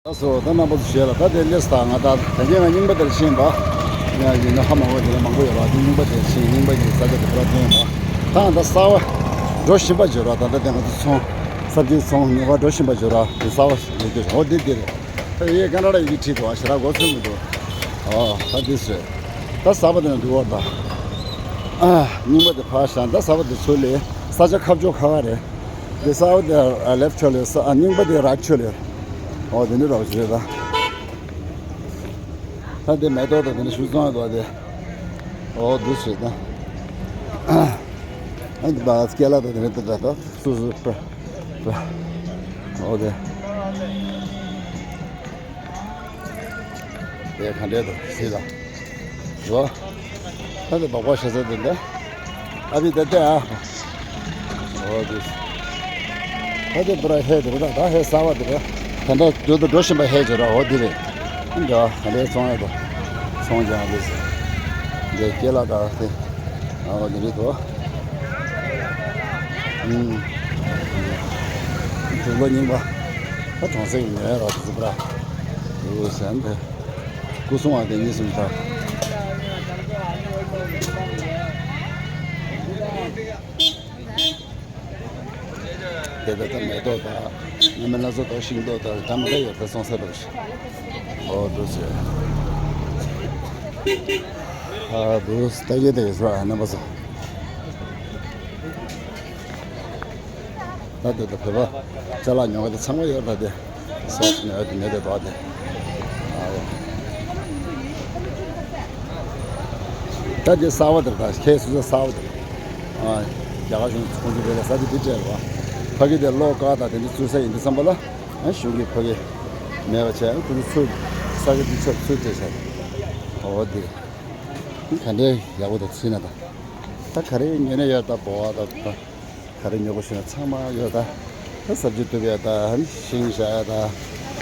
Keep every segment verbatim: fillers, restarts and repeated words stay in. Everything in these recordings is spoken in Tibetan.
ད་སོ་ད་རྣམ་པ་ཚོ་ཞེས་ལ་ད་དེ་ལས་ད་ང་ད་ད་གིན་ང་རྙིང་པ་དེར་ཕྱིན་པ། ཡ་ཡིན་ན་ཧ་མ་གོ་དེ་ལ་མང་པོ་ཡོད་པ་དེ་རྙིང་པ་དེར་ཕྱིན་རྙིང་པ་ཡིན་ས་ཆ་དེ་པུ་ར་ཐོན་པ། ད་ང་ད་གསར་པ་འགྲོ་བཞིན་པ་བརྗོད་ར། ད་ད་དེ་ང་ཚོ་ཚོང་ས་ཅིག་ཚོང་ཉོ་ག་འགྲོ་བཞིན་པ་བརྗོད་ར། དེ་གསར་པ་ཡོད་དུས་འོ་དེ་དེ་རེད། ད་ཡེ་ཀ་ན་ཌ་ཡི་གེ་བྲིས་འདུག་ཨ་ཞེ་དྲག་གོ་ཚོད་མི་འདུག་ཨོ་ད་དེ་བཟོས། ད་གསར་པ་དེ་ན་འདུག་བར་ད། ཨ་རྙིང་པ་དེ་ཕར་བཞག་ད་གསར་པ་དེ་ཚུར་ལས་ས་ཆ་ཁ་ཕྱོགས་ཁ་ཁ་རེད། དེ་གསར་པ་དེ་ལེབ་ཕྱོགས་ལས་ས་ཨ་རྙིང་པ་དེ་རའིཊ་ཕྱོགས་ལས། ཨོ་དེ་འདྲ་རོགས་བྱེད་ད། ད་དེ་མེ་ཏོག་དང་དེ་འདྲ་ཞུ་སོང་ཡོད་དེ། ཨོ་འདུག་བྱེད་ད། ཨ་འདི་པ་སྐེ་ལ་དང་དེ་འདྲ་དེ་འདྲ་ད་སུ་སུ་པ་པ། ཨོ་དེ། དེ་ག་འདྲས་དང་སྲིད་ལ། རོ། ད་དེ་སྦག་སྦག་བྱེད་ས་དེ་འདྲ། ཨ་བི་ད་ལྟ་ཨ། འོ་དེ། ད་དེ་པུ་ར་ཧེ་དེ་རེད་ད་ད་ཧེ་གསར་པ་དེ་རེད། ད་ལྟ་དུས་དུ་འགྲོ་བཞིན་པ་ཧེ་བྱོས་ར་འོ་དེ་རེད། འདི་ཨ་ལས་ཚོང་ཡ་དོ། ཚོང་རྒྱག་དེ། འདི་སྐེ་ལ་ད་དེ། ཨ་འོ་དེ་རེད་དོ། ཨུམ། དུག་ལོ་རྙིང་པ། ད་གྲོང་གསེབ་ཀྱི་ཉོ་ཡ་ར་དེ་ཚོ་པུ་ར། འུ་ཟན་དེ། སྐུ་སྲུང་བ་དེ་གཉིས་སུ་མཐའ། དེ་ལྟ་ལྟ་མེ་ཏོག་དང་། སྔ་མ་སྣ་ཚོགས་དང་ཤིང་ཏོག་དང་ད་མ་འདྲ་ཡོད་ད་སོང་ས་རུ་ཞིག་ཨོ་འདུག་ཟེར། ཨ་འདུག་ལྟ་གི་དེ་ཡོད་ས་རྣམ་པ་ཚོ། ད་དེ་ད་བོད་པ་ཅ་ལག་ཉོ་ག་དེ་ཚང་མ་ཡོད་ད་དེ། སོགས་ནས་དེ་ནས་དེ་དོ་དེ། ཨ་ཡ། ད་དེ་གསར་པ་དེར་ད་ཁྱེད་སུ་ས་གསར་པ་དེར། ཨ། རྒྱ་གར་གཞུང་ཁོང་ཚོ་དེ་ལ་ས་དེ་དེ་སྤྲད་རོགས། ཕ་གི་དེ་གློག་ཀ་ད་དེ་འདི་བཙུགས་ས་ཡིན་དུས་ཙམ་པ་ལ། ཨ་གཞུང་གི་ཕ་གི་མེད་པ་བྱས་ཁོང་ཚོ་ཚུར་ས་གི་དེ་ཚུར་ཚུར་སྤྲད་ས་རེད། ཨོ་དེ། ག་འདྲའི་ཡག་པོ་དང་ཚིག་ན་ད། ད་ག་རེ་ཉོ་ནས་ཡོད་ད་བོ་བ་ད་ད། ག་རེ་ཉོ་དགོས་ཞུས་ན་ཚང་མ་ཡོད་ད། ད་སབ་ཇི་གཏུབ་ཡ་ད་ཧན་ཤིང་བཞག་ཡ་ད།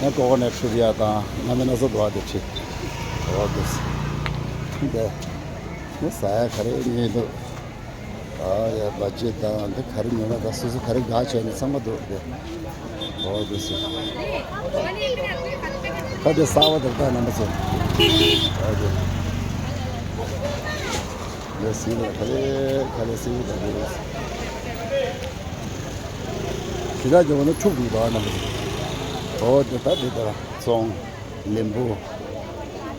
ཡང་ཀོ་ཀོ་ནཊ་གཏུབ་ཡ་ད་སྣ་མིན་སྣ་ཚོགས་འདུག་ཨ་དེ་ཁྲིད། འོ་དེ། དེ་ནི་ཟ་ཡ་ག་རེ་ཉོས་འདུག་ཨ་ཡ་བ་ཅེ་ད་འདི་ག་རེ་ཉོ་ན་ད་སོ་སོ་ག་རེ་དགའ་བྱས་ནས་ཚང་མ་འདུག་དེ། འོ་དེ་སི། ད་དེ་གསར་པ་དེ་ད་རྣམ་པ་ཚོ། འོ་དེ། ལས་སྲིད་ལ་ག་ལེ་ག་ལེ་སྲིད་ལ་ག་ལེ། ཞི་དྲག་ཇོ་བོ་ནི་ཕྱུག་པའི་བ་རྣམས། འོ་དེ་ལྟ་དེ་ལྟར་ཙོང་ལེན་པོ་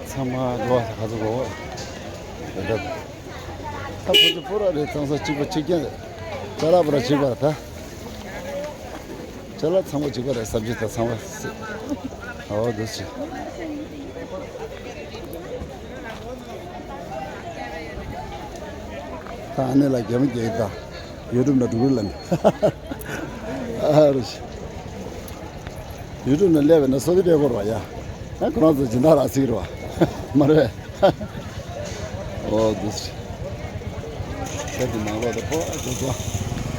ཚང་མ་འགྲོ་བ་ག་ཚོད་གོ། དེ་ལྟར་ད་ཁོ་ཚོ་པུ་ར་རེ་གཙང་ས་གཅིག་པ་གཅིག་རྐྱང་རེད། ཅ་ལག་པུ་ར་གཅིག་པ་རེད་ད། ཅ་ལག་ཚང་མ་གཅིག་པ་རེད། སབ་ཇི་དང་ཚང་མ་སྲིད། འོ་འདུག་སེ། ད་ཨ་ནེ་ལ་རྒྱ་མི་རྒྱག་གི་ད། ཡུ་ཊུབ་ནང་འགྲོ་གི་ལ་ནི། ཨ་རུ་ཤི། ཡུ་ཊུབ་ནང་སླེབས་པ་ན་སོ་ཏི་སྤྲད་དགོས་རེད་བ་ཡ། ཨ་ཁོ་རང་ཚོ་སྦྱིན་བདག་རག་སྲིད་རེད་བ། མ་རེད། ཨོ་འདུག་སེ། ཁྱེད་ཀྱི་ནང་ལོགས་དུ་ཕོ་ཨ་ཅོ་ཅོ།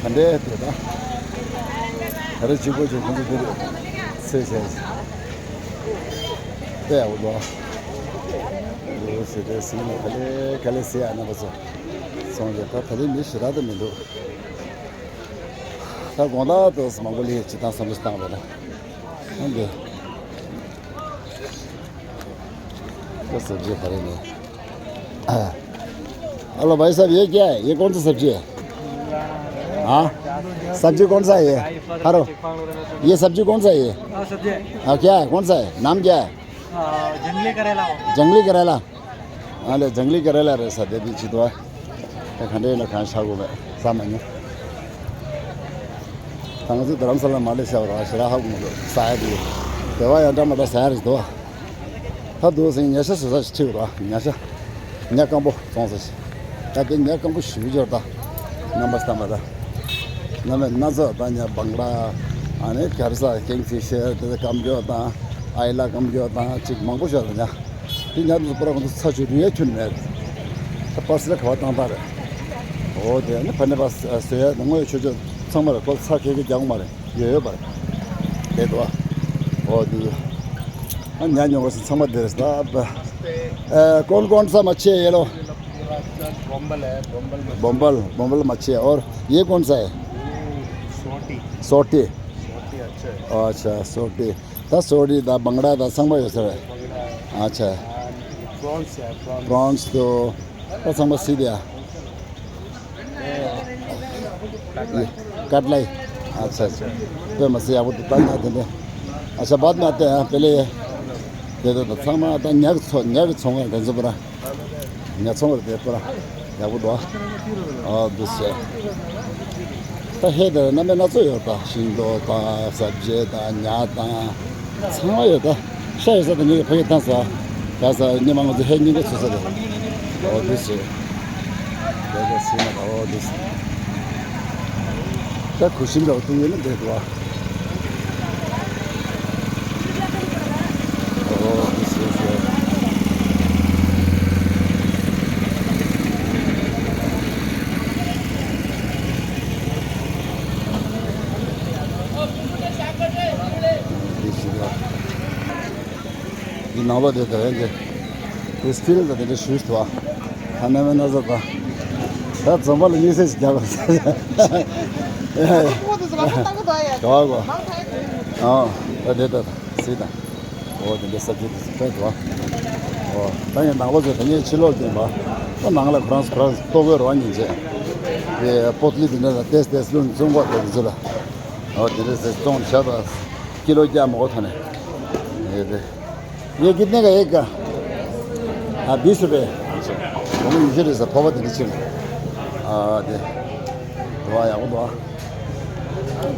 ག་འདྲས་དེ་ད། ག་རེ་གཅིག་པོ་ཅིག་ཁོང་ཚོ་དེ་རེད། ཚེ་ཟེར། དཔེ་ཡག་པོ་འདུག་ཨ། འདུག་སེ་དེ་སྲིད་ནས་ག་ལེ་ག་ལེ་ཟེར་ཡ་རྣམ་པ་ཚོ། སོང་རེད་ད། ད་རེས་མི་ཞེ་དྲག་ཏུ་མི་འདུག་ད་དགོང་དག་ཏུ་མང་པོ་སླེབས་ཅི་དང་བསམ་བློ་བཏང་བས་ན། ཨ་འདི། ད་སབ་ཇི་ག་རེ་ནས། ཨ། हेलो भाई साहब, ये क्या है? ये कौन सा सब्जी है? हाँ? सब्जी कौन सा है ये? हेलो, ये सब्जी कौन सा है ये? हाँ, सब्जी है। हाँ, क्या है? कौन सा है? नाम क्या है? हाँ, जंगली करेला हो। जंगली करेला? ཨ་ལས་ཇང་གླི་ཀ་རེ་ལ་རེད་ས་དེ་དུས་ཅི་དོ། ད་ག་འདྲས་ལ་གང་ཤ་གོ་བས་ས་མ་ཉོ། ད་ང་ཚོ་རྡ་རམ་ས་ལ་མ་ལས་ཤ་བ་ར་ཞེ་ར་ཧ་གོ་མི་འདུག་ས་ཡ་དེ། དེ་བ་ཡང་འདྲ་མ་འདྲ་ས་ཡ་རེད་དོ། ད་དུ་སེང་ཉ་ཤ་སོ་ས་ཞིག་ཁྲིད་ར་ཉ་ཤ། ཉ་སྐམ་པོ་བཙོང་ས་ཞིག་ད་དེ་ཉ་སྐམ་པོ་ཞུ་འབྱོར་ད། རྣམ་པ་སྟ་མ་ད། རྣམ་པ་སྣ་ཚོགས་ད་ཉ་བང་ར། ཨ་ནི་གར་ས་ཀེང་ཚི་ཤེར་དེ་སྐམ་འགྱོ་དང་། ཨའི་ལ་སྐམ་འགྱོ་དང་ཅིག་མང་པོ་ཤོར་ད་ཉ། དེ་ཉ་དེ་ཚོ་པོ་ར་ཁོང་ཚོ་ཚ་ཆུ་རུལ་ཡ་ཁྱོན་མེད། ད་པར་སི་ལ་ག་བ་བཏང་ད་རེད། འོ་དེ་ནི་ཕ་ནི་པ་ཟོས་ཡ་ནང་ངོས་ཆོས་ཆོས་ཚང་མ་རེད། ཁོ་ཚ་ཁེ་ཁེ་རྒྱག་མ་རེད། ཡོད་ཡོད་པ་རེད། དེ་དོ། འོ་དེ། ཨ་ཉ་ཉོ་བ་སི་ཚང་མ་དེ་རེད་ད། ཨ་ཀོན་ཀོན་ས་མ་ཆེ་ཡེ་ལོ། बम्बल है, बम्बल मछली। बम्बल, बम्बल मच्छी है। और ये कौन सा है? ये सोटी। सोटी। सोटी अच्छा है। अच्छा, सोटी। ད་སོ་རི་དང་བང་ཌ་དང་ཚང་མ་ཡོད་ས་རེད། ཨ་ཆ། པྲོན་སི་ཡ། པྲོན་སི། པྲོན་སི་དུ། ད་ཚང་མ་སི་དེ་ཡ། ཀར་ལའི། ཨ་ཆ་ཆ། དཔེ་མ་སྲིད་ཡག་པོ་འདུག་ད་ཉག་དེ་འདྲ། ཨ་ཆ་བད་མ་དེ་ཨ་པེ་ལེ་ཡ། དེ་དུ་ད་ཚང་མ་ད་ཉག་གི་ཚོ་ཉག་གི་ཚོང་བ་དེ་ཚོ་པ་ར། ཉ་ཚོང་བར་དེ་པར་ཡག་པོ་འདུག་ཨ་འདུག་ཟེར། ད་ཧེ་དེར་རྣམ་པ་སྣ་ཚོགས་ཡོད་པ། ཤིང་ཏོག་དང་སབ་ཇི་དང་ཉ་དང་ཚང་མ་ཡོད་ད། ཤ་ཡོད་ས་དང་ངས་ཕ་གི་བཏང་ས། ག་ས་ཉི་མ་ང་ཚོ་ཧེ་སྙིང་ག་ཚོད་ས་རེད། འོ་འདུག་ཟེར། དེ་ག་སི་ན་ད་འོ་འདུག་ཟེར། ད་གུ་ཤིན་རོགས་ཏུ་ཡོད་ན་འདོད་དོ། ཨོ་ཟེར་ཟེར། འདི་ཞིག་ལ། འདི་ནང་ལོགས་དེ་དེ་རེད་འདི། དེ་སི་ཕིལ་དང་དེ་འདྲ་ཞུས་ཐུབ་ཨ། ད་ནམ་མེད་ན་ཟ་ད། ད་འཛོམས་པ་ལ་དམིགས་བསལ་ཞིག་རྒྱབ་པ། ག་བ་གོ། ཨ། ད་དེ་ད་ད་སི་ད། འོ་དེ་འདྲ་ས་བཅད་དེ་ཚོ་ཕྲད་འདུག་ཨ། འོ་ད་ཡང་ནང་ལོགས་ཚོ་ད་ངས་ཕྱི་ལོགས་ཀྱི་ཡིན་པ། ད་ནང་ལ་ཁོ་རང་ཁོ་རང་ལྟོ་གོས་རོ་ཉིན་བྱས། དེ་པོ་ཏི་ལི་དེ་འདྲ་ལ་ཏེས་ཏེས་ལུན་བཙོང་གོ་དེ་ཚོ་ལ། འོ་དེ་འདྲ་ཟེར་བཙོང་བྱས་པ། ཀི་ལོ་བརྒྱ་མ་གོ་ཐོན་ནས། ཨེ་དེ། ये कितने का एक का? हाँ, बीस रुपये। अच्छा। वो भी नीचे रहता, पावा देने चल। हाँ, दे। तो आया वो दो।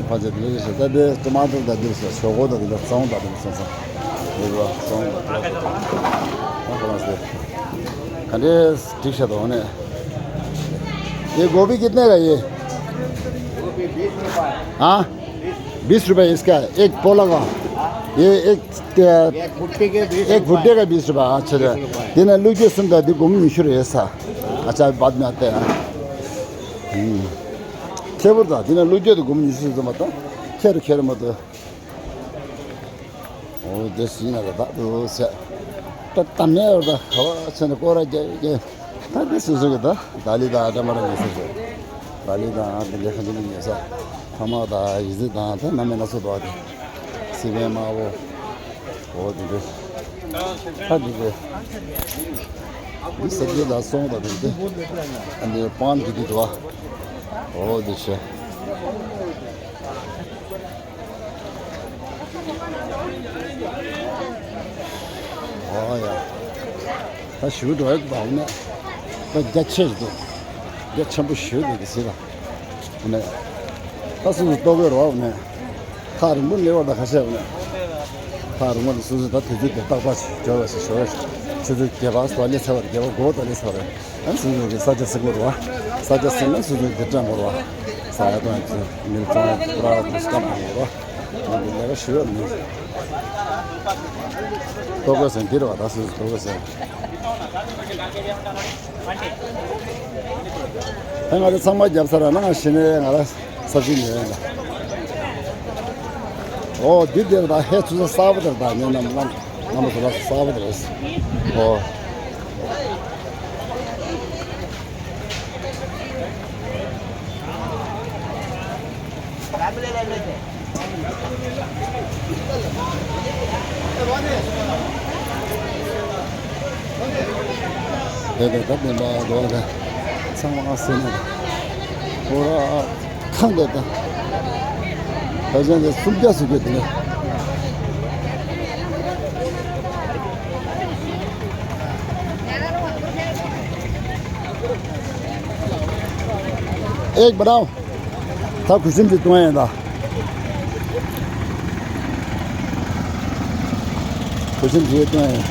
पाँच दे से, दे, टमाटर दा दे से, सोगो दा दे, सौंग दा दे से। ये वो सौंग दा। हाँ, कौन से? खंडे ठीक से तो होने। ये गोभी कितने का ये? हाँ? बीस रुपए इसका, एक पोला का। ये एक, एक भुट्टे के बीस एक रुपए। भुट्टे का बीस रुपए, अच्छा, अच्छा। बीस रुपए। तेना लुके सुन का दी गुम निशुर है सा। अच्छा, बाद में आते हैं। हम्म। खेबर दा, तेना लुके तो गुम निशुर तो मत। खेर, खेर मत। ཨོ་དེ་སྲིད་ན་ད་དུ་ཟེར། ད་ད་མེད་བར་ད་ཁ་བ་ཚེ་ན་སྐོར་ར་རྒྱག་རྒྱག་ད་དེ་སུ་སུ་གི་ད་ད་ལི་ད་ཨ་ད་མ་ར་མི་སུ་སུ། ད་ལི་ད་ཨ་དེ་ལས་ཁ་ཅི་ནི་ཉེ་ས། ཐ་མ་ད་ཡི་ཟི་ད་ད་ན་མེད་ན་སུ་དོ་དེ། སི་བན་མ་བོ། ཨོ་དེ་དེ། ད་དེ་དེ། མི་སེར་གྱི་ད་སོང་ད་དེ་དེ། ཨ་ནི་པང་དེ་དེ་དོ། ཨོ་དེ་ཤེ། ཨོ་ཡ། ད་ཞུ་འགྲོ་ཡག་འདུག་ནས། ད་རྒྱ་ཆེ་ཞིག་འདུག་རྒྱ་ཆེན་པོ་ཞུ་འདུག་གི་ཟེར་ལ། ནས། ད་སུ་སུ་ལྟོ་གོས་རོགས་ནས། ཐག་རིང་པོ་སླེབས་པ་ད་ཁ་ཤས་ནས། ཐག་རིང་པོ་ནས་སུ་སུ་ད་དུས་ཚོད་དེ་རྟག་པར་འབྱོར་བ་ཞིག་ཞོར། ཆུ་ཚོད་བརྒྱད་པ་ད་སླེབས་ཚར་བ་རེད། བརྒྱད་པ་དགུ་པ་ད་སླེབས་ཚར་བ་རེད། ཨ་སུ་སུ་གི་ས་ཆ་སྲིན་པོ་རེད་བ། ས་ཆ་སྲིན་ན་སུ་སུ་གི་དྲན་པོ་རེད་བ། ས་ཡ་དང་ཡ་ཚོ་མིར་ཙོང་ཡ་པྲ་དུ་སྐམ་པོ་རེད་བ། ང་འདི་ལས་ཀ་ཞུ་ཡ་མེད། ལྟོ་གོས་ཟེར་འདི་རེད་བ། ད་སུ་སུ་ལྟོ་གོས་ཟེར། ད་ང་ཚོ་ཚང་མ་རྒྱབ་ཚར་ན་ང་གཞི་ནས་ང་ལ་ས་ཞིང་ཉོས་ཡིན་ད། ཨོ་འདི་འདིར་ད་ཧེ་ཚུ་ས་གསར་པ་དེར་ད་ངས་རྣམ་རྣམ་རྣམ་པ་ཚོ་ལ་གསར་པ་དེར། ཨོ། དེ་དེ་ད་དེ་འདྲ་འགྲོ་བ་ཚང་མ་སེ་ན་ཁོ་ར་ཁང་དེ་ད་ད་ཅང་དེ་སུམ་བརྒྱ་སུ་གེ་དེ་ནས། एक बनाओ। ད་གུས་ཤམ་ཅིག་གཏོང་ཡ་ཡིན་ད། གུས་ཤམ་ཅིག་གཏོང་ཡ་ཡིན།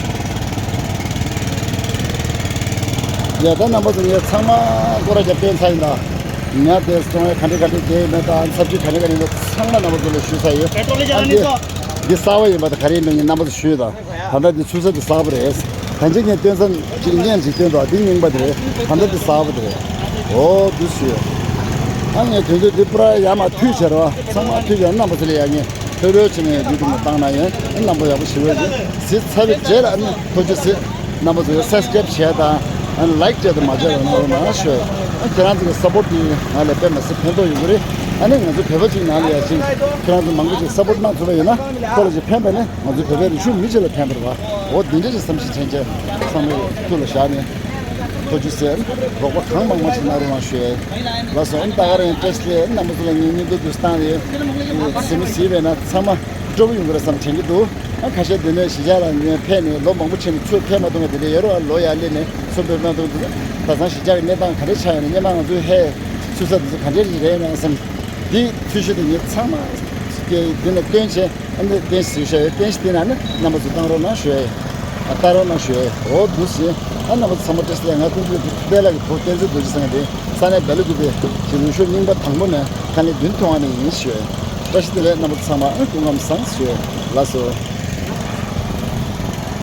ཡ་ད་རྣམ་པ་ཚོ་ངས་ཚང་མ་སྐོར་ར་རྒྱབ་སྟོན་ཚར་ཡིན་ད། ཉ་དེ་གཏོང་ཡ་ག་འདྲ་ག་འདྲ་དེ་ཡིན་ན་ད་ཚབ་ཅིག་ག་འདྲ་ག་འདྲ་ཡིན་ན་ཚང་མ་རྣམ་པ་ཚོ་ལ་ཞུས་ཚར་ཡོད། ཨ་འདི་འདི་གསར་པ་ཡིན་པ་ད་ག་རེ་ཡིན་མིན་རྣམ་པ་ཚོ་ཞུས་ད། ད་ལྟ་འདི་ཚུགས་ས་འདི་གསར་པ་རེད། ད་ཆ་ངས་སྟོན་ས་ཅིག་སྙན་ཅིག་སྟོན་ཐོག་འདི་རྙིང་པ་དེ་རེད། ད་ལྟ་འདི་གསར་པ་དེ་རེད། ཨོ་འདི་ཞུས། ཨ་ངས་དོན་དུ་འདི་པུ་ར་ཡ་མ་མཐུད་བྱས་རོགས། ཚང་མ་མཐུད་བྱས་རྣམ་པ་ཚོ་ལ་ཡ་ངས་ཐོས་རོགས་བྱས་ནས་ཡུ་ཊུབ་ནང་བཏང་ན་ཡིན། རྣམ་པ་ཡག་པོ་ཞིག་འོས་ཀྱི་ཟིག་ཚར་བའི་རྗེས་ལ་ཨ་ནི་ཐུགས་རྗེ་གཟིགས། རྣམ་པ་ཚོ་ཡ་སབ་སི་ཀ་རེབ་བྱས་དང་ཨ་ནི་ལའིཀ་བྱས་དང་མ་བྱས་རོགས་གནང་རོགས་གནང་ཞུ། ཨ་ཁྱེད་རང་ཚོ་གི་སབ་པོར་དེ་ང་ལ་དཔེ་མ་སྲིད་ཕན་ཐོགས་ཡོང་གི་རེད། ཨ་ནི་ང་ཚོ་བོད་པ་གཅིག་ནང་ལ་ཡ་ཅིག་ཁྱོད་རང་ཚོ་མང་པོ་ཅིག་སཔོར་ཊི་གནང་ཐུབ་པ་ཡིན་ན་ཁོ་ལ་ཅིག་ཕན་པ་ནི་ང་ཚོ་བོད་པའི་རིག་གཞུང་མི་གཅིག་ལ་ཕན་པ་རེད་བ། འོ་འདི་འདྲ་ཅིག་བསམ་གཞིག་ཕྲན་ཆེ་ཚང་མའི་ཐུགས་ལ་བཞག་ནས་ཐུགས་རྗེ་ཆེ། རོགས་པ་གང་མང་མང་ཅིག་གནང་རོགས་གནང་ཞུ་ཡ་ཡིན། ལགས་སོ། ཨ་ནི་ད་ག་རང་བཀྲ་ཤིས་བདེ་ལེགས། རྣམ་པ་ཚོ་ལ་ངས་བརྙན་ཐུང་འདི་བཏང་རེད། གཟིགས་མི་གཟིགས་པས་ན་ཚང་མ་སྤྲོ་པོ་ཡོང་གི་རེད་བསམ་དྲན་གྱི་འདུག་ཨ་ཁ་ཤས་འདི་ནས་གཞིས་ཆགས་ལ་ངས་ཕེབས་ནས་ལོ་མང་པོ་ཕྱིན་ནས་ཚུར་ཕེབས་མ་ཐུབ་མཁན་དེ་འདྲ་ཡོད་རེད་བ། ལོ་ཡར་སླེབས་ནས་ཚུར་ཕེབས་མ་ཐུབ་མཁན་དེ་ཚོ་ད་ཚང་གཞིས་ཆགས་ཀྱི་གནས་སྟངས་ག་འདྲས་ཆགས་ཡོད་ན། སྔོན་མ་ང་ཚོའི་ཧེ་ཚུད་ས་དེ་ཚོ་ག་འདྲས་རེད་ན་བསམ། འདི་འཐུས་ཤོར་དེ་ངས་ཚང་མ་འདི་ནས་སྟོན་བྱས། ཨ་ནི་རྟེན་གཞི་བཞག་ཡོད། རྟེན་གཞི་དེ་ནང་ནས་རྣམ་པ་ཚོ་བཏང་རོགས་གནང་ཞུ་ཡ་ཡིན། ཨ་ལྟ་རོགས་གནང་ཞུ་ཡ་ཡིན། འོ་འདུག་སེ་ཡིན། ཨ་རྣམ་པ་ཚོ་ཚང་མ་བཀྲ་ཤིས་བདེ་ལེགས། ང་ཀུན་གྱི་བདེ་ལེགས་ཀྱི་བུ་བསྟན་འཛིན་རྡོ་རྗེ་ཟེར་མཁན་དེ་ས་གནས་སྦེལ་ཀོབ་པའི་གཞིས་ལུང་ཤོད་རྙིང་པ་དང་པོ་ནས་ཁ་ལས་བདུན་ཐོན་བ་ནས་ཡིན་ཞུ་ཡ་ཡིན། བཀྲ་ཤིས་བདེ་ལེགས། རྣམ་པ་ཚོ་ཚང་མ་ཨ་སྐུ་ཁམས་བཟང་ཞུ་ཡ་ཡིན། ལགས་སོ།